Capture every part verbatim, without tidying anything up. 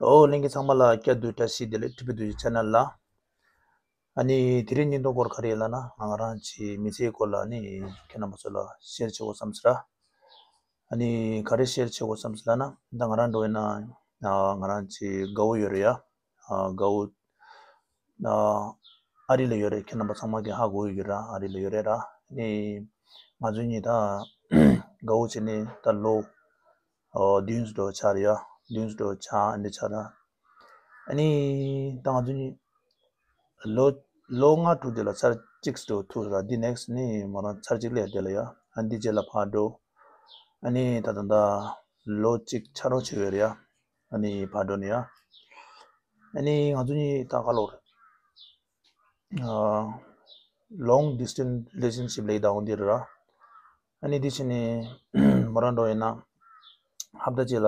ཨོ་ལྷན་རྒྱས་ཚང་མ་ལ་བཀྲ་ཤིས་བདེ་ལེགས། ཁྲི་པའི་འདུ་བྱེད་ཆེ་ནལ་ལ། ཨ་ནི་དེ་རིང་བརྙན་ཐུང་སྐོར་ག་རེ་ཡིན་ལབ་ན། ང་ང་རང་གི་མི་ཚེའི་སྐོར་ལ་ནི་ཁྱེད་རྣམ་པ་ཚོ་ལ་ཤེར་བྱེད་དགོས་བསམ་སོང་ར། ཨ་ནི་ག་རེ་ཤེར་བྱེད་དགོས་བསམ་སོང་ལབ་ན། ད་ང་རང་འདྲ་བོ་ཡིན་ན་ང་རང་གི་དགའ་བོ་ཡོད་རེད་ཡ། དགའ་བོ་ཨ་རི་ལ་ཡོད་རེད། ཁྱེད་རྣམ་པ་ཚང་མ་གིས་ཧ་གོ་གི་ཡོད་ར། ཨ་རི་ལ་ཡོད་རེད་ར། ཨ་ནི་ང་ཚོ་གཉིས་ད་དགའ་བོ་བྱས་ནས་ད་ལོ་ཨོ་བདུན་ཙམ་འགྲོ་ཆགས་རེད་ཡ། བདུན་ཙམ་འགྲོ་ཆགས། ཨ་འདི་ཆགས་ར། ཨ་ནི་ད་ང་ཚོ་གཉིས་ལོ་ལོ་ལྔ་དྲུག་དེ་ལ་ཚར་གཅིག་འགྲོ་ཐུག་ར། འདི་ནེག་སི་ཊི་ནི་མོ་རང་ཚར་གཅིག་ལས་དེ་ལ་ཡ། ཨ་འདི་རྗེས་ལ་ཕར་འགྲོ། ཨ་ནི་ད་ད་ད་ལོ་གཅིག་ཆ་རོགས་བྱས་ཡོད་རེད་ཡ། ཨ་ནི་ཕར་འགྲོ་ནས་ཡ། ཨ་ནི་ང་ཚོ་གཉིས་ད་ག་ལོར། ལོང་ཌི་སི་ཊེན་སི་རི་ལེ་ཤན་ཤིབ་ལབ་ཡག་འོ་འདི་རེད་ར། ཨ་ནི་འདི་བྱས་ནས་མོ་རང་འདྲ་བོ་ཡིན་ན་ཧབ་ཏ་གཅིག་ལ་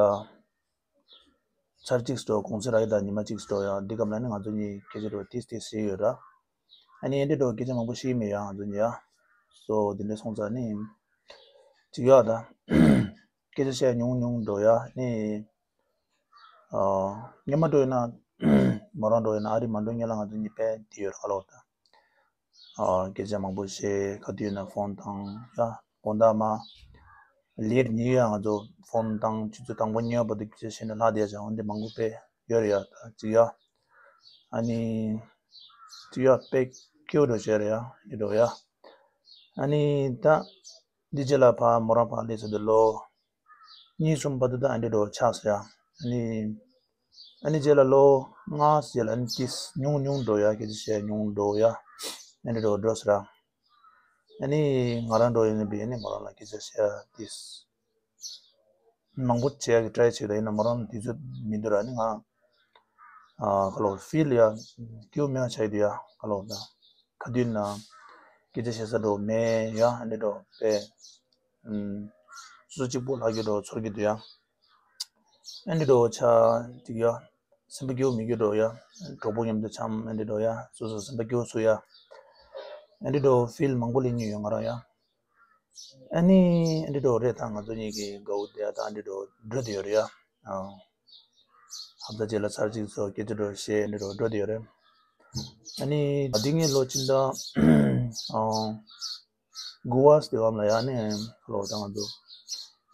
ཚར་གཅིག་འགྲོ། གུང་སེང་རག་ཡག་དང་ཉི་མ་གཅིག་འགྲོ་ཡ། འདི་སྐབས་ལ་ནི་ང་ཚོ་གཉིས་སྐད་ཆ་འདྲ་བོ་ཏིས་ཏིས་བཤད་ཡོད་ར། ཨ་ནི་ཨེ་འདྲ་འདྲ་བོ་སྐད་ཆ་མང་པོ་བཤད་ཀྱི་མེད་ཡ་ང་ཚོ་གཉིས་ཡ། སོ་དེ་འདྲ་སོང་ཙང་ནི་ཅིག་ཡ་ད། སྐད་ཆ་བཤད་ཉུང་ཉུང་འགྲོ་ཡ་ནི། ཨ་སྔོན་མ་འདྲ་བོ་ཡིན་ན་མོ་རང་འདྲ་བོ་ཡིན་ན་ཨ་རི་མ་འགྲོ་སྔོན་ལ་ང་ཚོ་གཉིས་དཔེ་དེ་ཡོད་ར། ག་ལབ་དགོས་རེད་ད། ཨ་སྐད་ཆ་མང་པོ་བཤད། ག་དུས་ཡིན་ན་ཕོན་བཏང་ཡ། དགོང་དག་མ་ལེ་ཊི་ཉལ་ཡ་ང་ཚོ་ཕོན་བཏང་། ཆུ་ཚོད་དང་པོ་ཉལ་བ་བར་དུ་སྐད་ཆ་བཤད་ནས་ལྷག་བསྡད་ཡ་ཅིག་འོ་འདི་མང་པོ་དཔེ་ཡོད་རེད་ཡ། ད་ཅིག་ཡ། ཨ་ནི་ཅིག་ཡ་དཔེ་སྐྱིད་པོ་འདྲ་བོ་བྱས་རེད་ཡ། འདི་འདྲ་བོ་ཡ། ཨ་ནི་ད། འདི་རྗེས་ལ་ཕར་མོ་རང་ཕར་སླེབས་ཚར་དུས་ལོ་གཉིས་གསུམ་བར་དུ་ད་ཨ་འདྲ་འདྲ་བོ་ཆགས་སོང་ཡ། ཨ་ནི་ཨ་ནི་རྗེས་ལ་ལོ་ལྔ་རྗེས་ལ་ཨ་ནི་ཏིས་ཉུང་ཉུང་འགྲོ་ཡ། སྐད་ཆ་བཤད་ཉུང་འགྲོ་ཡ། ཨ་འདྲ་འདྲ་བོ་འགྲོ་སོང་ར། ཨ་ནི་ང་རང་འདྲ་བོ་ཡིན་ན་བི་ཨ་ནི་མོ་རང་ལ་སྐད་ཆ་བཤད་ཡ་ཏིས་མང་པོ་བྱེད་ཡ་གི་ཊ་རའི་བྱེད་ཀྱི་ད། ཡིན་ན་མོ་རང་དུས་ཚོད་མི་འདུག་ར། ཨ་ནི་ང་ཨ་ག་ལབ་དགོས་རེད། ཕི་ལྡ་ཡ་སྐྱིད་པོ་མེད་པ་ཆགས་ཀྱི་འདུག་ཡ། ག་ལབ་དགོས་རེད་ད། ག་དུས་ན་སྐད་ཆ་བཤད་ས་འདྲ་བོ་མེད་ཡ། ཨ་འདྲ་འདྲ་བོ་དཔེ་ཨུམ། སོ་སོ་གཅིག་པོ་ལྷག་རྒྱུ་འདྲ་བོ་ཚོར་གྱི་འདུག་ཡ། ཨ་འདྲ་འདྲ་བོ་ཆགས་ཀྱི་ཡ། སེམས་པ་སྐྱིད་པོ་མེད་རྒྱུ་འདྲ་བོ་ཡ། གྲོགས་པོ་མཉམ་དུ་འཆམ་ཨ་འདྲ་འདྲ་བོ་ཡ། སོ་སོ་སེམས་པ་སྐྱིད་པོ་བཟོ་ཡ། ཨ་འདྲ་འདྲ་བོ་ཕིལ་མང་པོ་སླེབས་མྱོང་ཡོད་ང་རང་ཡ། ཨ་ནི་ཨ་འདྲ་འདྲ་བོ་རེད། ད་ང་ཚོ་གཉིས་ཀྱི་དགའ་བོ་དེ་ཡ་ད་ཨ་འདྲ་འདྲ་བོ་འགྲོ་བསྡད་ཡོད་རེད་ཡ། ཨ། ཧབ་ཏ་གཅིག་ལ་ཚར་གཅིག་ཙམ་སྐད་ཆ་འདྲ་བོ་བཤད་ཨ་འདྲ་འདྲ་བོ་འགྲོ་བསྡད་ཡོད་རེད། ཨ་ནི་འདི་ངའི་ལོ་ཕྱི་ཟླ་ཨ་དགུ་པ་དེ་བམ་ལ་ཡ་ནི་ལོ་ད་ང་ཚོ་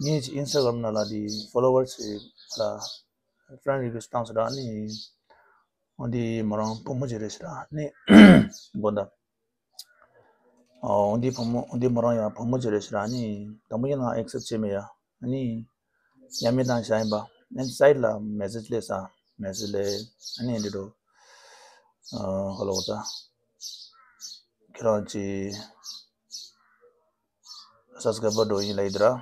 ངའི་ཨིན་སི་ཊ་གྷ་རམ་ནང་ལ་འདི་ཕོ་ལོ་ཝར་སི་ལ་ཕ་རེན་ཌི་རི་ཀུ་ཨེ་སི་ཊི་བཏང་སོང་ར། ཨ་ནི་འོ་འདི་མོ་རང་བུ་མོ་ཅིག་རེད་ཤག་ར། ཨ་ནི་དགོངས་དག་ཨོ་འདི་བུ་མོ་འདི་མོ་རང་ཡང་བུ་མོ་ཅིག་རེད་ཤག་ར། ཨ་ནི་དང་པོ་ཡིན་ན་ང་ཨེག་སེབ་བྱས་མེད་ཡ། ཨ་ནི་ཡ་མེད་བཏང་བཞག་ཡིན་པ། ཨ་ནི་སའིཌ་ལ་མེ་སེཇ་སླེབས་ས། མེ་སེཇ་སླེབས། ཨ་ནི་འདི་འགྲོ་ཨ་ག་ལབ་དགོས་རེད་ད། ཁྱེད་རང་ཅིག་སབ་སི་ཀ་རའི་བར་འགྲོ་ཡིན་ལབ་ཡིན་དེ་ར།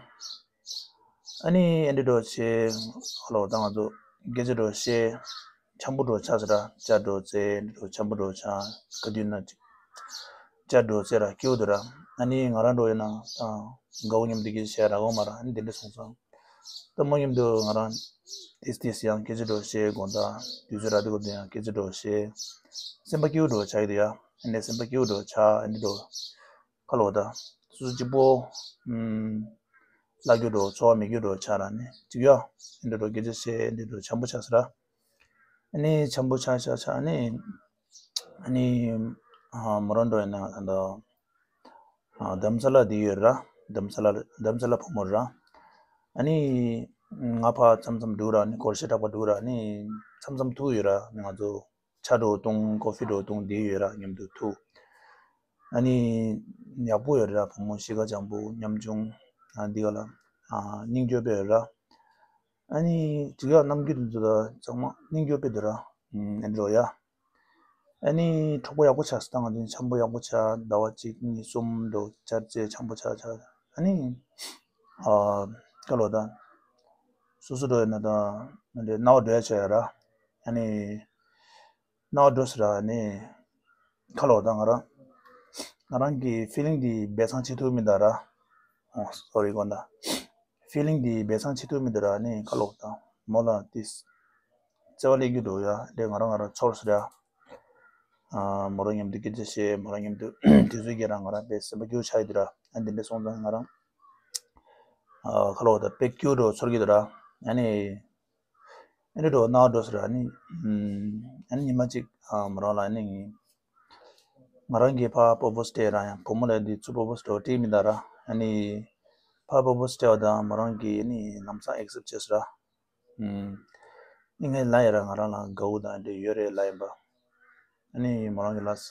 ཨ་ནི་ཨ་འདྲ་འགྲོ་བྱས་ཧ་ལོ་ད་ང་ཚོ་སྐད་ཆ་འགྲོ་བཤད། འཆམ་པོ་འགྲོ་ཆགས་ཟེར་ར། ཅ་འགྲོ་རྩེ་འགྲོ་འཆམ་པོ་འགྲོ་ཆགས། ག་དུས་ན་ཅིག་ཅ་འགྲོ་རྩེ་ར་སྐྱིད་པོ་འདུག་ར། ཨ་ནི་ང་རང་འགྲོ་ཡོད་ན་ད་དགའ་བོ་མཉམ་དུ་སྐད་ཆ་བཤད་ར་གོ་མ་ར། ཨ་ནི་དེ་འདྲ་སོང་ཙང་ད་མོ་མཉམ་དུ་ང་རང་ཏིས་ཏིས་ཡང་སྐད་ཆ་འགྲོ་བཤད། དགོང་དག་དུས་ཚོད་རག་དུས་སྐབས་དུ་ཡང་སྐད་ཆ་འགྲོ་བཤད། སེམས་པ་སྐྱིད་པོ་འགྲོ་ཆགས་ཀྱི་འདུག་ཡ། ཨ་ནི་སེམས་པ་སྐྱིད་པོ་འགྲོ་ཆགས་ཨ་ནི་འགྲོ། ཁ་ལོ་ད། སོ་སོ་གཅིག་པོ། ཨུམ། ལབ་རྒྱུ་འགྲོ་ཚོར་བ་མེད་རྒྱུ་འགྲོ་ཆགས་ར་ནི་གཅིག་ཡ། འདི་འགྲོ་སྐད་ཆ་བཤད་འདི་འགྲོ་འཆམ་པོ་ཆགས་ས་ར། ཨ་ནི་འཆམ་པོ་ཆགས་ཆགས་ཆགས་ཨ་ནི། ཨ་ནི། ཨ་མོ་རང་འགྲོ་ཡིན་ན་ད་ལྟ། ཨ་རྡ་རམ་ས་ལ་འདི་ཡོད་ར། རྡ་རམ་ས་ལ་རྡ་རམ་ས་ལ་ཕོ་མོ་ར། ཨ་ནི། ང་ཕར་མཚམས་མཚམས་འགྲོ་ར་ནི་སྒོར་གཞས་གྲགས་པ་འགྲོ་ར་ནི། མཚམས་མཚམས་ཐུག་ཡོད་ར་ནི་ང་ཚོ། ཇ་འདྲ་བོ་འཐུང་ཀོ་ཕི་འདྲ་བོ་འཐུང་དེ་ཡོད་ར་མཉམ་དུ་ཐུག་ཨ་ནི། ཡག་པོ་ཡོད་ར་བུ་མོ་གཤིས་ཀ་བཟང་པོ་ཉམ་ཆུང་། ཨ་འདི་ག་ལ། ཨ་སྙིང་རྗེ་པོ་ཡོད་ར། ཨ་ནི་ཅིག་ཡ་རྣམ་འགྱུར་འདི་ཚོ་ད་ཚང་མ་སྙིང་རྗེ་པོ་འདུག་ར། ཨ་འདི་འདྲ་བོ་ཡ། ཨ་ནི་གྲོགས་པོ་ཡག་པོ་ཆགས་སོང་ད་ང་ཚོ་འཆམ་པོ་ཡག་པོ་ཆགས་ཟླ་བ་གཅིག་གཉིས་གསུམ་འགྲོ་ཆར་རྗེས་འཆམ་པོ་ཆགས་ཆགས་ཨ་ནི། ཨ་སྐལ་བ་ད། སོ་སོ་འགྲོ་ཡོད་ན་ད་ང་འདྲའི་རྣ་བ་འགྲོ་ཡ་ཆགས་ཡ་ར། ཨ་ནི། རྣ་བ་འགྲོ་ཟེར་ར་ནི། ཁ་ལོ་ད་ང་རང་། ང་རང་གི་ཕི་ལིང་འདི་སྦས་གསང་བྱེད་ཐུབ་མི་འདུག་ར། ཨོ་སོ་རི་དགོངས་དག་ཕི་ལིང་འདི་སྦས་གསང་བྱེད་ཐུབ་མི་འདུག་ར་ནི་ཁ་ལོ་ད། མོ་ལ་ཏིས། བརྩེ་བ་སླེབས་རྒྱུ་འགྲོ་ཡ་འདྲེ་ང་རང་ང་རང་ཚོར་ཟེར་ཡ། ཨ་མོ་རང་མཉམ་དུ་སྐད་ཆ་བཤད་མོ་རང་མཉམ་དུ་དུས་ཚོད་སྐྱེལ་ར་ང་རང་དཔེ་སེམས་པ་སྐྱིད་པོ་ཆགས་ཡོད་འདུག་ར། ཨ་འདི་འདྲ་སོང་ཙང་ང་རང་། ཨ་ཁ་ལོ་ད་དཔེ་སྐྱིད་པོ་འགྲོ་ཚོར་གྱི་འདུག་ར། ཨ་ནི། ཨ་ནི་འགྲོ་ནའོ་འགྲོ་ཟེར་ར་ནི། ཨ་ནི་ཉི་མ་གཅིག་མོ་རང་ལ་ནི། ང་རང་གི་ཕ་པོ་པོ་སྟེ་ར་ཡང་བུ་མོ་ལ་འདི་ཚུ་པོ་པོ་སྟེ་བྲིས་མི་འདའ་ར། ཨ་ནི། ཕ་པོ་པོ་སྟེ་བ་དང་མོ་རང་གི་ནི་ལམ་སང་ཨེག་སེབ་བྱས་ཟེར་ར། ཨ་ནི་ངས་ལ་ཡ་ར་ང་རང་ལ་དགའ་བོ་དང་འདྲ་ཡོད་རེད་ལ་ཡིན་པ། ཨ་ནི་མོ་རང་གི་ལ་ས།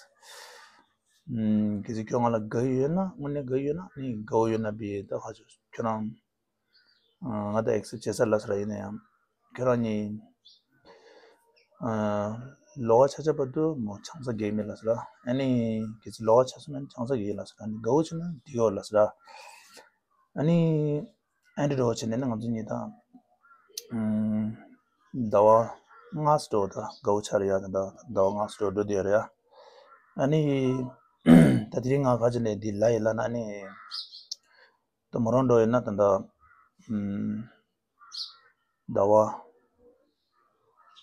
ཨ་ནི་གལ་སྲིད་ཁྱོད་ང་ལ་དགའ་ཡོད་ན་དངོས་གནས་དགའ་ཡོད་ན་ཨ་ནི་དགའ་བོ་ཡོད་ན་བི་ད་ཁ་ཆུ་ཁྱོད་རང་། ང་ད་ཨེག་སེབ་བྱེད་ས་ལ་ས་ར་ཡིན་ན་ཡང་། ཁྱོད་རང་གཉིས། ལོ་ག་ཆ་ཆ་བར་དུ་མོ་ཆང་ས་རྒྱག་མི་ལ་ས་ར། ཨ་ནི་གལ་སྲིད་ལོ་ག་ཆ་སོང་ན་ཆང་ས་རྒྱག་ལ་ས་ར། ཨ་ནི་དགའ་བོ་བྱུང་ན་འགྲིག་ཡོད་ལ་ས་ར། ཨ་ནི་ཨ་འདྲ་འགྲོ་བྱས་ནས་ནི་ང་ཚོ་གཉིས་ད། ཟླ་བ་ལྔ་སོ་འགྲོ་ད་དགའ་བོ་ཆ་རེ་ཡ་ད་ཟླ་བ་ལྔ་སོ་འགྲོ་འགྲོ་དེ་རེ་ཡ། ཨ་ནི་ད་དེ་རིང་ང་ག་ཅི་ནས་འདི་ལ་ཡི་ལ་ན་ནི། ད་མོ་རང་འགྲོ་ཡོད་ན་ད་ད། ཟླ་བ་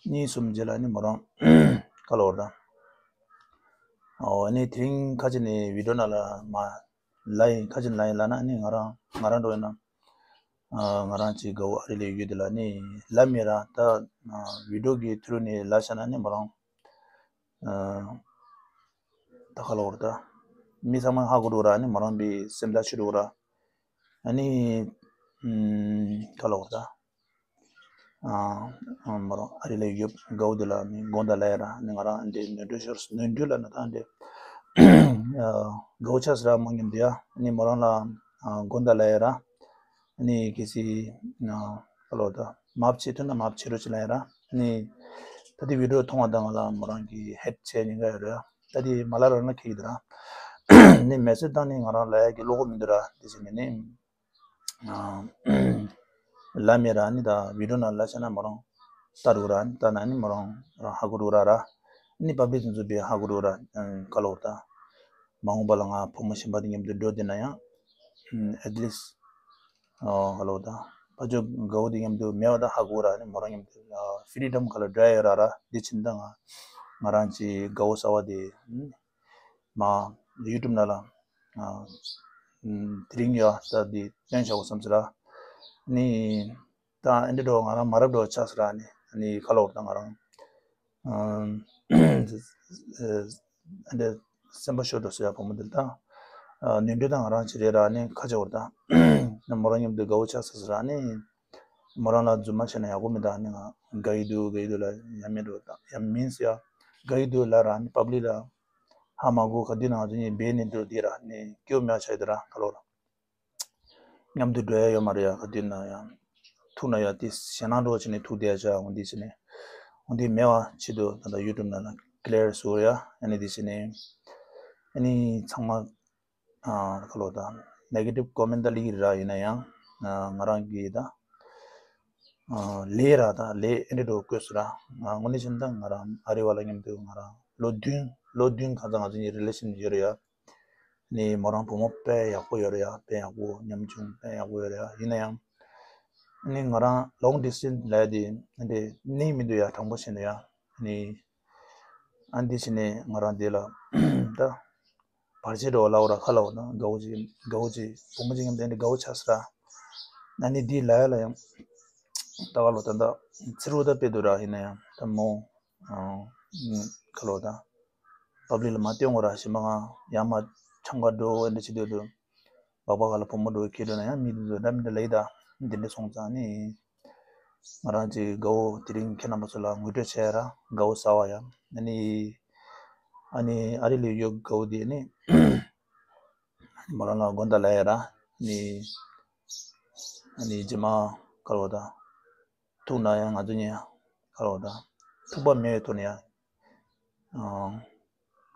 གཉིས་གསུམ་རྗེས་ལ་ནི་མོ་རང་ཁ་ལོ་བར་དང་། ཨོ་ནི་དེ་རིང་ཁ་ཅིག་ནི་བི་ཌིའོ་ནང་ལ་མ་ལ་ཡིན་ཁ་ཅིག་ལ་ཡིན་ལ་ན་ནི་ང་རང་ང་རང་འགྲོ་ཡོད་ན། ང་རང་ཅིག་དགའ་བོ་ཨ་རི་ལ་ཡོད་དེ་ལ་ནི་ལ་མི་ར་ད་བི་ཌིའོ་གི་ཐུ་རུ་ནི་ལ་ཤ་ན་ནི་མོ་རང་། ད་ཁ་ལོ་བར་ད། མི་ཚང་མ་ཧ་གོ་འགྲོ་ར་ནི་མོ་རང་བི་སེམས་ཐག་ཆོད་འགྲོ་ར། ཨ་ནི། ཁ་ལོ་བར་ད། མོ་རང་ཨ་རི་ལ་ཡོད་དགའ་བོ་དེ་ལ་ནི་དགོང་དག་ལ་ཡ་ར་ནི་ང་རང་འདི་ནོར་འཁྲུལ་ཤོར་ནོར་འཁྲུལ་ལ་ན་ད་འདི། དགའ་བོ་ཆགས་སི་ར་མོ་ཉམས་དེ་ཡ་ནི་མོ་རང་ལ་དགོང་དག་ལ་ཡ་ར། ནི་གལ་སྲིད་ཁ་ལོ་ད་མ་བྱེད་ཐུབ་ན་མ་བྱེད་རོགས་བྱེད་ལ་ཡ་ར། ནི་ད་དེ་བི་ཌིའོ་མཐོང་བ་དང་ང་ལ་མོ་རང་གི་ཧེད་བྱས་ཉེན་ཁ་ཡོད་རེད། ད་དེ་མ་ལ་ར་ན་ཁེག་དེ་ར། ནི་མེ་སེ་ཇི་བཏང་ནི་ང་རང་ལ་ཡ་གི་བློ་ཁོག་མི་འདུག་ར་དེ་བྱས་ནི་ནི། ལ་མེ་ར་ནི་ད་བི་ཌིའོ་ནང་ལ་ཤ་ན་མོ་རང་ལྟ་རུ་ར་ནི་ལྟ་ན་ནི་མོ་རང་རང་ཧ་གོ་རུ་ར་ར། ནི་པབ་ལིག་དེ་ཚོ་བི་ཧ་གོ་རུ་ར་ཁ་ལོ་ད། མ་འོངས་པ་ལ་ང་བུ་མོ་གཞན་པ་དེ་མཉམ་དུ་འགྲོ་དེ་ན་ཡང་། at least ཁ་ལོ་ད། ཕ་ཆོས་དགའ་བོ་དེ་མཉམ་དུ་མེད་པ་ད་ཧ་གོ་ར་ནི་མོ་རང་མཉམ་དུ་ཕི་རི་ཌམ་ཁ་ལ་འགྲོ་ཡ་ཡོད་ར་ར་དེ་ཕྱིན་ད་ང་ང་རང་ཅི་དགའ་བོ་ས་བ་དེ། མ་ཡུ་ཊུབ་ནང་ལ་དེ་རིང་ཡོད་ད་དེ་སྟོན་བྱ་བ་བསམ་ཟེར་ར། ནི་ད་ཨེ་འདྲ་འགྲོ་ང་རང་མ་རབས་འགྲོ་ཆགས་ཟེར་ར་ནི་ནི་ཁ་ལོ་བར་ད་ང་རང་ཨེ་འདྲ་སེམས་པ་ཤོར་འགྲོ་ཟེར་ཡ་བུ་མོ་དེ་ད་ནོར་འཁྲུལ་ད་ང་རང་ཅི་རེད་ར་ནི་ཁ་ཆེ་བར་ད་ནི་མོ་རང་མཉམ་དུ་དགའ་བོ་ཆགས་ཟེར་ཟེར་ར་ནི། མོ་རང་ལ་རྫུན་མ་བྱས་ན་ཡག་པོ་མི་འདུག་ནི་ང་དགའ་ཡི་འདུག་དགའ་ཡི་འདུག་ལ་ཡ་མེད་འགྲོ་ད་ཡ་མིན་ཟེར་ཡ་དགའ་ཡི་འདུག་ལ་ར་ནི་པབ་ལིག་ལ་ཧ་མ་གོ་ག་དུས་ན་ང་ཚོ་གཉིས་བེད་ནས་འགྲོ་དེ་ར་ནི་སྐྱོ་མེད་ཆ་ཡི་དེ་ར་ཁ་ལོ་ར། མཉམ་དུ་འགྲོ་ཡ་ཡོད་མ་རེད་ཡ་ག་དུས་ན་ཡང་། ཐུག་ན་ཡ་དེ་ཞེད་སྣང་འགྲོ་བྱས་ནས་ཐུག་བསྡད་ཡ་ཆ་འོང་དེ་བྱས་ནས། འོང་དེ་མེད་པ་ཆེད་དུ་ད་ལྟ་ཡུ་ཊུབ་ནང་ལ་ཀི་ལི་ཡར་བཟོ་ཡ་ཨ་ནི་དེ་བྱས་ནས། ཨ་ནི་ཚང་མ། ཁ་ལོ་ད། ནེ་གེ་ཊིབ་ཀོ་མེན་ད་ལིག་ར་ཡིན་ན་ཡང་། ང་རང་གིས་ད། ལས་ར་ད་ལས་ཨེ་འདྲ་འགྲོ་དགོས་སུ་ར། དངོས་གནས་བྱས་ན་ད་ང་རང་ཨ་རི་བ་ལ་མཉམ་དུ་ང་རང་ལོ་བདུན་ལོ་བདུན་གང་ཙམ་ང་ཚོ་གཉིས་རི་ལེ་ཤན་ཡོད་རེད་ཡ། ནི་མོ་རང་བུ་མོ་དཔེ་ཡག་པོ་ཡོད་རེད་ཡ། དཔེ་ཡག་པོ་ཉམ་ཆུང་དཔེ་ཡག་པོ་ཡོད་རེད་ཡ། ཡིན་ན་ཡང་། ནི་ང་རང་ལོང་ཌི་སི་ཊེན་སི་ལས་དེ་འདི་གནས་མི་འདུག་ཡ་དྲང་པོ་བཤད་ན་ཡ། ནི་ཨ་འདི་བྱས་ནས་ང་རང་འདི་ལ་ད་བར་ཆད་འགྲོ་བ་ལ་འོ་ར་ཁ་ལ་འོ་ན་དགའ་བོ་ཅིག་དགའ་བོ་ཅིག་བུ་མོ་ཅིག་ཡང་དེ་འདྲ་དགའ་བོ་ཆགས་ས་ར། ཨ་ནི་འདི་ལ་ཡ་ལ་ཡང་ད་ག་ལོ་ད་ད་ཚེ་རུ་ད་དཔེ་འདུག་ར། ཡིན་ན་ཡང་ད་མོ་ཁ་ལོ་ད། པབ་ལིག་ལ་མ་སྟོན་དགོས་ར། ཞིམ་པ་ང་ཡང་མ་ཆང་ག་འགྲོ་འདི་བྱེད་དུས་དུ་སྦག་སྦག་ག་ལ་བུ་མོ་འགྲོ་ཁྱེད་འགྲོ་ན་ཡང་མི་འདི་ཚོ་འདྲ་མི་འདྲ་ལེ་ད་འདི་འདྲ་སོང་ཙང་ནི་ང་རང་ཅིག་དགའ་བོ་དེ་རིང་ཁྱེད་རྣམ་པ་ཚོ་ལ་ངོ་སྤྲོད་བྱས་ར་དགའ་བོ་ཟ་བ་ཡ། ཨ་ནི་ཨ་ནི་ཨ་རི་ལ་ཡོད་དགའ་བོ་དེ་ནི་མོ་རང་ལ་དགོང་དག་ལ་ཡ་ར་ནི་ཨ་ནི་རྗེས་མ་དགའ་བོ་ད། ཐུག་ན་ཡང་ང་ཚོ་གཉིས་ཁ་རོག་དང་ཐུག་པ་མེད་ཐུག་ན་ཡང་།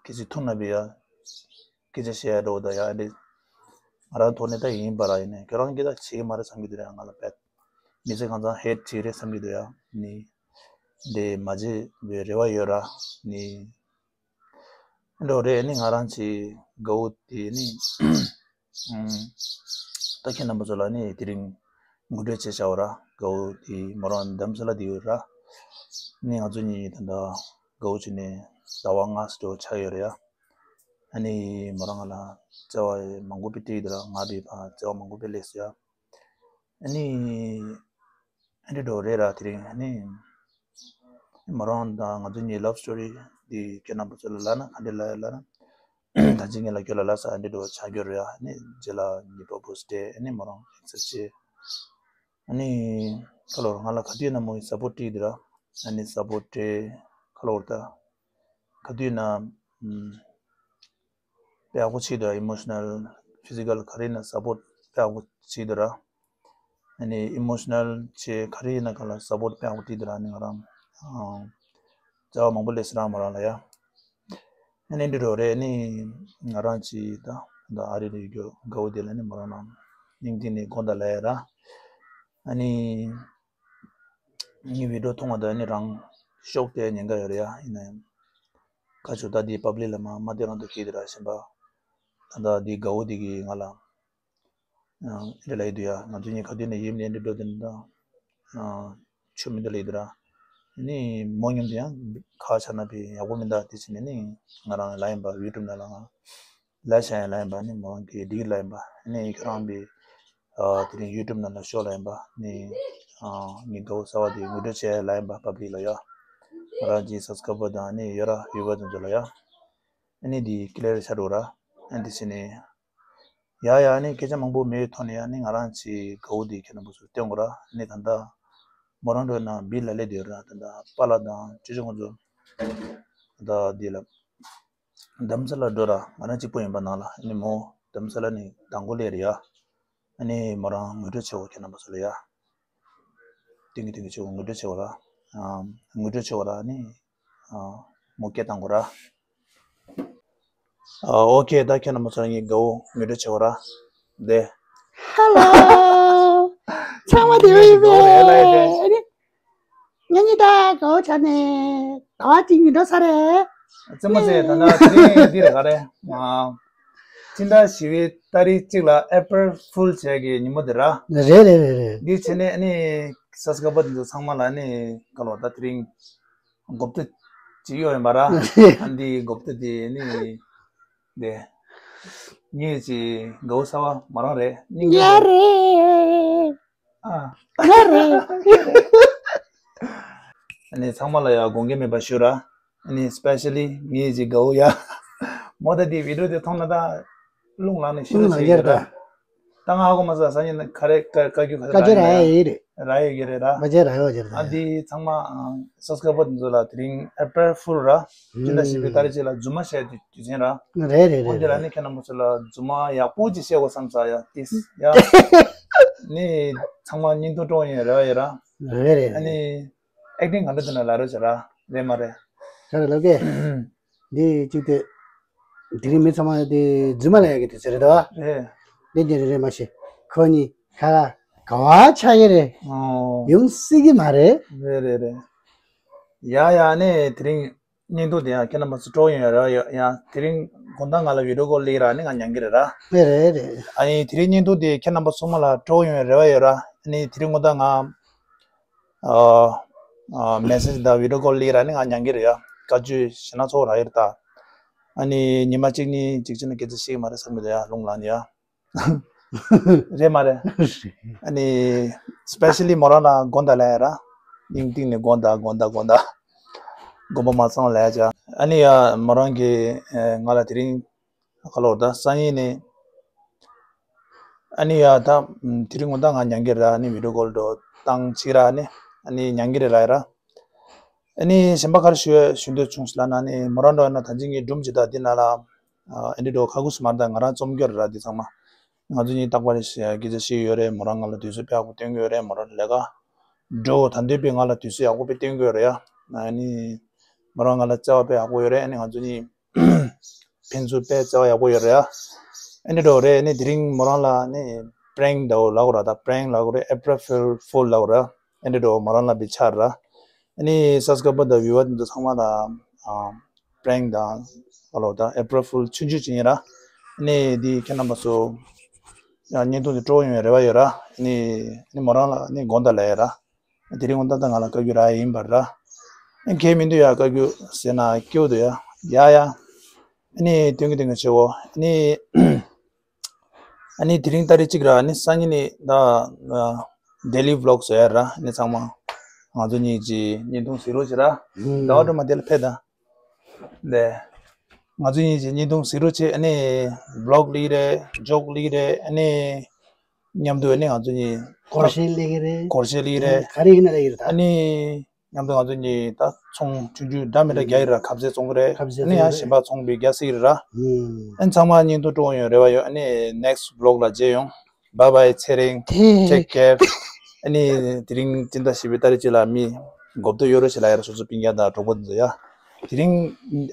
གལ་སྲིད་ཐུག་ན་བི་ཡ། སྐད་ཆ་བཤད་ཡ་འགྲོ་དང་ཡ་འདི། ང་རང་ཐོག་ནས་ད་ཡིན་པ་ར་ཡིན་ནས་ཁྱོད་རང་གིས་ད་བྱེད་ཀྱི་མ་རེད་བསམ་གྱི་འདུག་ར་ང་ལ་བེད། མི་ཚེ་གང་ཚང་ཧེད་བྱེད་རེད་བསམ་གྱི་འདུག་ཡ། ནི། འདི་མ་བྱེད་པའི་རེ་བ་ཡོད་ར། ནི། འགྲོ་རེད་ནི་ང་རང་ཚོའི་དགའ་བོ་དེ་ནི། ད་ཁྱེད་རྣམ་པ་ཚོ་ལ་ནི་དེ་རིང་ངོ་སྤྲོད་བྱས་བྱ་བ་ར་དགའ་བོ་དེ་མོ་རང་འདམ་ས་ལ་དེ་ཡོད་ར། ནི་ང་ཚོ་གཉིས་ད་ལྟ་དགའ་བོ་བྱས་ནས་ཟླ་བ་ལྔ་ཙམ་ཆགས་ཡོད་རེད་ཡ། ཨ་ནི་མོ་རང་ང་ལ་བརྩེ་བ་མང་པོ་དཔེ་སྤྲད་ཡོད་ར། ང་བའི་ཕ་བརྩེ་བ་མང་པོ་དཔེ་སླེབས་སོང་ཡ། ཨ་ནི། ཨ་འདྲ་འགྲོ་རེད་ར་དེ་རིང་ཨ་ནི། མོ་རང་དང་ང་ཚོ་གཉིས་ལབ་སི་ཊོ་རི་འདི་ཁྱེད་རྣམ་པ་ཚོ་ལ་ལབ་ན་ག་འདྲ་ལབ་ཡ་ལབ་ན། ད་ཅི་ངེད་ལ་ཁྱོད་ལ་ལབ་ས་འདི་འདྲ་ཆགས་ཀྱི་རེད་ཡ། ཨ་ནི་རྗེས་ལ་ངེད་པ་པོ་སི་ཊེ་ཨ་ནི་མོ་རང་ཨེག་སེ་སི་བྱེད། ཨ་ནི་ཁ་ལོར་ང་ལ་ག་དུས་ན་མོ་ཡི་སཔོར་ཊི་བྱེད་དེ་ར། ཨ་ནི་སཔོར་ཊི་ཁ་ལོར་ད་ག་དུས་ན་ཨམ། དཔེ་ཡག་པོ་བྱེད་འདུག་ཨི་མོ་ཤི་ནལ་ཕི་ཟི་ཀལ་ག་རེ་ཡིན་ན་སཔོར་ཊི་དཔེ་ཡག་པོ་བྱེད་འདུག་ར། ཨ་ནི་ཨི་མོ་ཤི་ནལ་བྱེད་ག་རེ་ཡིན་ན་ག་ལ་སཔོར་ཊི་དཔེ་ཡག་པོ་བྱེད་འདུག་ར། ཨ་ནི་ང་རང་ཨ་བྱ་བ་མང་པོ་ལས་སི་རང་མོ་རང་ལ་ཡ། ཨ་ནི་འདི་འདྲ་རེད། ཨ་ནི་ང་རང་ཅི་ད་ད་ཨ་རི་ལ་ཡོད་རྒྱུ་དགའ་བོ་དེ་ལ་ནི་མོ་རང་ལ་སྙིང་ཐིག་ནས་དགོངས་དག་ལབ་ཡ་ར། ཨ་ནི། ངའི་བི་ཌིའོ་མཐོང་བ་དང་ནི་རང་ཤོག་དེ་ཉེན་ཁ་ཡོད་རེད་ཡ། ཡིན་ན་ཡང་ཁ་ཆུ་ད་འདི་པབ་ལིག་ལ་མ་མ་བསྟན་རང་དུ་ཁྱེར་དེ་ར་ཞེན་པ། ད་ལྟ་འདི་དགའ་བོ་འདི་གིས་ང་ལ་ཨ་འདི་ལ་ཡི་དུ་ཡ། ང་ཚོ་གཉིས་ག་དུས་ནས་ཡིབ་ནས་འདི་འགྲོ་དེ་འདྲ་ཨ་ཆུ་མི་འདི་ལ་ཡི་དུ་ར། ནི་མོ་མཉམ་དུ་ཡང་ཁ་ཆ་ན་པའི་ཡག་པོ་མི་འདུག་དེ་ཕྱིན་ནས་ནི་ང་རང་ལ་ཡིན་པ་ཡུ་ཊུབ་ནང་ལ་ང་། ལ་ཤ་ཡ་ལ་ཡིན་པ་ནི་མོ་རང་གི་སྡིག་ལ་ཡིན་པ་ནི་ཁྱོད་རང་པའི་ཨ་དེ་རིང་ཡུ་ཊུབ་ནང་ལ་ཤོག་ལ་ཡིན་པ་ནི་ཨ་ངའི་དགའ་བོ་གསར་བ་དེ་ངོ་སྤྲོད་བྱས་ལ་ཡིན་པ་པབ་ལིག་ལ་ཡ། ང་རང་གི་སབ་སི་ཀ་རའི་བར་དང་ནི་ཡོད་ར་བིའུ་ཝར་དེ་ཚོ་ལ་ཡ། ནི་དེ་ཀི་ལེར་ཤར་འགྲོ་ར། ཨ་དེ་ཕྱིན་ནས་ཡ་ཡ་ནི་སྐད་ཆ་མང་པོ་མེད་ཐོག་ནས་ཡ་ནི་ང་རང་གི་དགའ་བོ་དེ་ཁྱེད་རྣམ་པ་ཚོ་སྟོན་དགོས་ར། ནི་ད་ལྟ་མོ་རང་འགྲོ་ན་བི་ལ་ལས་དེ་ཡོད་ར། ད་ལྟ་པཱ་ལགས་དང་ཅོ་ཅོ་ཁོང་ཚོ་ད་ལྟ་དེ་ལ། རྡ་རམ་ས་ལ་འགྲོ་ར། ང་རང་གཅིག་པོ་ཡིན་པ་ནང་ལ་ཨ་ནི་མོ་རྡ་རམ་ས་ལ་ནི་དང་པོ་སླེབས་རེད་ཡ། ཨ་ནི་མོ་རང་ངོ་སྤྲོད་བྱེད་དགོས་ཁྱེད་རྣམ་པ་ཚོ་ལ་ཡ། ཏིང་གི་ཏིང་གི་བྱེད་དགོས་ངོ་སྤྲོད་བྱེད་དགོས་ར། ཨ་ངོ་སྤྲོད་བྱེད་དགོས་ར་ཨ་ནི་ཨ་མོ་སྐད་བཏང་དགོས་ར། ཨ་ཨོ་ཁེ། ད་ཁྱེད་རྣམ་པ་ཚོ་ལ་ངའི་དགའ་བོ་ངོ་སྤྲོད་བྱེད་དགོས་ར། དེ། ཧེ་ལོ། ཚང་མ་བདེ་པོ་ཡིན་པས། ཨ་ནི། ང་གཉིས་ད་དགའ་བོ་ཆགས་ནས་ཟླ་བ་གཅིག་ཉིན་འགྲོ་ས་རེད། རྩེད་མོ་རྩེ་ད་ལྟ་དེ་རིང་འདི་རེད་ག་རེད། ཨ། སྤྱི་ཟླ་བཞི་པའི་ཏ་རིག་གཅིག་ལ་April Fool་བྱས་ཀྱི་ཉིན་མོ་དེ་ར། རེད་རེད་རེད་རེད། འདི་བྱས་ནས་ཨ་ནི་སབ་སི་ཀ་རའི་བར་འདི་ཚོ་ཚང་མ་ལ་ཨ་ནི་ག་ལོ་ད་དེ་རིང་མགོ་བརྡ་ཅིག་གཡོག་ཡིན་པ་ར། ཨ་འདི་མགོ་བརྡ་དེ་ཨ་ནི་དེ་ངེད་ཀྱི་དགའ་བོ་གསར་བ་མོ་རང་རེད། སྙིང་རྗེ་ཡ་རེད། ཨ། ང་རེད། ཨ་ནི་ཚང་མ་ལ་ཡ་དགོངས་འགལ་མེད་པ་ཞུ་ར། ཨ་ནི་སི་པེ་ཤ་ལི་ངེད་ཀྱི་དགའ་བོ་ཡ། མོ་ད་དེ་བི་ཌིའོ་དེ་མཐོང་ན་ད་རླུང་ལངས་ནས་ཤི་རླུང་ལངས་ཡ་རེད་ད། ད་ང་ཧ་གོ་མ་སོང་སང་ཉིན་ག་རེ་བཀའ་བཀའ་བཀའ་བཀྱོན་ག་རེ་བཀའ་བཀྱོན་རག་ཡ་ཡིན་རེད། རག་ཡོད་ཀྱི་རེད་ར། བཀའ་བཀྱོན་རག་ཡོད་ཀྱི་རེད་ད། ཨ་འདི་ཚང་མ་ཨ་སབ་སི་ཀ་རའི་བར་འདི་ཚོ་ལ་དེ་རིང་April Fool་ར། སྤྱི་ཟླ་བཞི་པའི་ཏ་རིག་གཅིག་ལ་རྫུན་མ་བཤད་དུས་དུས་ཆེན་ར། རེད་རེད་འོན་ཏེ་ལ་རེད། ནི་ཁྱེད་རྣམ་པ་ཚོ་ལ་རྫུན་མ་ཡག་པོ་ཅིག་བཤད་དགོས་བསམ་ས་ཡ་ཏིས་ཡ། ནི་ཚང་མ་བརྙན་ཐུང་སྤྲོ་ཡོང་རེ་བ་ཡོད་ར། རེད་རེད་ཨ་རེད། ནི་ཨེག་ཊིང་ག་འདྲ་འདུག་ན་ལབ་རོགས་བྱེད་ར། རེད་མ་རེད། ཁ་རེ་ལབ་གས། འདི་གཅིག་དེ། དེ་རིང་མི་ཚང་མ་དེ་རྫུན་མ་ལབ་ཡ་གི་དུས་ཚོད་རེད་དོ། རེད། འདི་འདི་རེད་རེད་མ་ཤེས། ཁོ་གཉིས་ཁ་ཁ་ག་བ་ཆགས་ཀྱི་རེད། ཨོ། ཡོང་སྲིད་ཀྱི་མ་རེད། རེད་རེད་རེད། ཡ་ཡ་ནི་དེ་རིང་བརྙན་ཐུང་དེ་ཡང་ཁྱེད་རྣམ་པ་ཚོ་སྤྲོ་ཡོང་ཡ་རེད་བ། ཡ་ཡ་དེ་རིང་དགོང་དག་ང་ལ་བི་ཌིའོ་ཀོལ་སླེབས་ར་ནི་ང་ཉན་གི་རེད་ར། རེད་རེད་རེད། ཨ་ནི་དེ་རིང་བརྙན་ཐུང་དེ་ཁྱེད་རྣམ་པ་ཚང་མ་ལ་སྤྲོ་ཡོང་ཡ་རེ་བ་ཡོད་ར། ཨ་ནི་དེ་རིང་དགོང་དག་ང་ཨ་ཨ་མེ་སེ་ཇི་དང་བི་ཌིའོ་ཀོལ་སླེབས་ར་ནི་ང་ཉན་གི་རེད་ཡ། བཀའ་བཀྱོན་ཞེ་ན་ཚོགས་ར་ཡོད་རེད་ད། ཨ་ནི་ཉི་མ་གཅིག་གཉིས་གཅིག་བྱས་ན་སྐད་ཆ་བཤད་གི་མ་རེད་བསམ་གི་འདུག་ཡ། རླུང་ལངས་ནི་ཡ། རེད་མ་རེད། ཨ་ནི་སི་པེ་ཤ་ལི་མོ་རང་ལ་དགོངས་དག་ལབ་ཡ་ར། སྙིང་གཏིང་ནས་དགོངས་དག་དགོངས་དག་དགོངས་དག་དགོངས་པ་མ་ཚོམ་ལབ་ཡ་ཅག་ཨ་ནི་ཡ་མོ་རང་གིས་ཨེ་ང་ལ་དེ་རིང་ཁ་ལོར་ད་སང་ཉིན་ནས་ཨ་ནི་ཡ་ད་དེ་རིང་དགོང་དག་ང་ཉན་གི་ར། ཨ་ནི་བི་ཌིའོ་ཀོལ་འགྲོ་བཏང་ཅིག་ར། ཨ་ནི་ཨ་ནི་ཉན་གི་རེད་ལབ་ཡ་ར། ཨ་ནི་གཞན་པ་ག་རེ་ཞུ་ཞུ་འདོད་བྱུང་ཟེར་ལབ་ན་ནི་མོ་རང་འགྲོ་ཡོད་ན་ད་ཅི་ངའི་སྒྲུང་ཇི་ལྟར་འདི་ན་ལ་ཨ་འདི་འགྲོ་ཁ་ཁུ་སི་མར་དང་ང་རང་རྩོམ་སྐྱོར་ར། འདི་ཚང་མ་ང་ཚོ་གཉིས་རྟག་པར་སྐད་ཆ་བཤད་ཡོད་རེད། མོ་རང་ང་ལ་དུས་ཚོད་དཔེ་ཡག་པོ་སྟོན་གྱི་ཡོད་རེད། མོ་རང་ལས་ཀ་འགྲོ་ད་འདོད་པའི་ང་ལ་དུས་ཚོད་ཡག་པོ་དཔེ་སྟོན་གྱི་ཡོད་རེད་ཡ། ཨ་ནི་མོ་རང་ང་ལ་བརྩེ་བ་དཔེ་ཡག་པོ་ཡོད་རེད། ཨ་ནི་ང་ཚོ་གཉིས་ཕན་ཚུན་དཔེ་བརྩེ་བ་ཡག་པོ་ཡོད་རེད་ཡ། ཨ་ནི་འགྲོ་རེད། ཨ་ནི་དེ་རིང་མོ་རང་ལ་ནི་པྲེང་ད་ལབ་དགོས་ར། ད་པྲེང་ལབ་དགོས་རེད། April Fool ལབ་དགོས་ར། ཨ་ནི་འགྲོ་མོ་རང་ལ་བི་ཆར་ར། ཨ་ནི་སབ་སི་ཀ་རའི་བར་དང་བི་ཡུ་ཝར་དེ་ཚོ་ཚང་མ་ལ་ཨ་པྲེང་དང་ཨ་ལོ་ད་April Fool་ཆུང་ཆུང་ཅིག་ཡིན་ར། ཨ་ནི་འདི་ཁྱེད་རྣམ་པ་ཚོ་ཡང་བརྙན་ཐུང་དེ་སྤྲོ་ཡོང་བའི་རེ་བ་ཡོད་ར། ཨ་ནི་ཨ་ནི་མོ་རང་ལ་ཨ་ནི་དགོངས་དག་ལབ་ཡ་ར། དེ་རིང་དགོང་དག་ད་ང་ལ་བཀའ་བཀྱོན་རག་ཡ་ཡིན་པ་ར། ཨ་ནི་གལ་མི་འདུག་ཡ། བཀའ་བཀྱོན་ཟེར་ན་སྐྱིད་པོ་འདུག་ཡ། ཡ་ཡ། ཨ་ནི་སྟོན་གི་སྟོན་གི་བྱེད་འོ། ཨ་ནི་ཨ་ནི་དེ་རིང་ཏ་རིག་གཅིག་ར། ཨ་ནི་སང་ཉིན་ནི་ད་ཨ་daily vlog་བཟོ་ཡ་ར། ཨ་ནི་ཚང་མ་ ང་ཚོ་གཉིས་ཀྱི་བརྙན་ཐུང་གཟིགས་རོགས་བྱེད་ར། ཟླ་བ་སྒྲོལ་མ་དེ་ལ་ཕེབས་དང་། ལས། ང་ཚོ་གཉིས་ཀྱི་བརྙན་ཐུང་གཟིགས་རོགས་བྱེད། ཨ་ནི་བི་ལོག་ལི་རེད། ཇོག་ལི་རེད། ཨ་ནི་མཉམ་དུ་ཨ་ནི་ང་ཚོ་གཉིས་སྒོར་གཞས་ལེགས་རེད། སྒོར་གཞས་ལེགས་རེད། ག་རེ་ཡིན་ན་ལེགས་རེད་ད། ཨ་ནི་མཉམ་དུ་ང་ཚོ་གཉིས་ད་ཚོང་ཆུང་ཆུང་འདྲ་མི་འདྲ་རྒྱག་ཡིན་ར། ཁ་ཟས་བཙོང་གི་རེད། ཁ་ཟས་ཨ་ནི་ཡང་བཙོང་གཞན་པ་ཚོང་པའི་རྒྱག་སྲིད་ཀྱི་རེད་ར། ཨ་ནི་ཚང་མ་བརྙན་ཐུང་སྤྲོ་ཡོང་རེ་བ་ཡོད། ཨ་ནི་next vlog ལ་མཇལ་ཡོང་། Bye bye ཚེ་རིང་། Take care. ཨ་ནི་དེ་རིང་སྤྱི་ཟླ་བཞི་པའི་ཏ་རིག་གཅིག་ལ་མི་མགོ་བསྡོ་གཡོ་རོགས་བྱེད་ལ་ཡ་ར། སོ་སོ་སྤུན་ཀྱག་དང་གྲོགས་པོ་དེ་ཚོ་ཡ། དེ་རིང་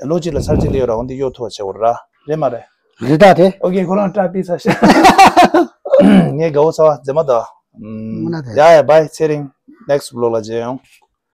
ལོ་གཅིག་ལ་ཚར་གཅིག་སླེབས་ཡོད་ར། འོན་ཏེ་གཡོ་ཐུབ་པ་བྱེད་དགོས་ར། རེད་མ་རེད། རེད་ད་དེ། ཨོ་ཁེ། ཁོ་རང་སྐྲ་ཕིག་ས་ཤ། ངས་དགའ་བོ་ཚ་བ་མཛེས་མ་དང་། ཨམ། མུ་ན་དེ། ཡ་ཡ། Bye ཚེ་རིང་། next vlog ལ་མཇལ་ཡོང་།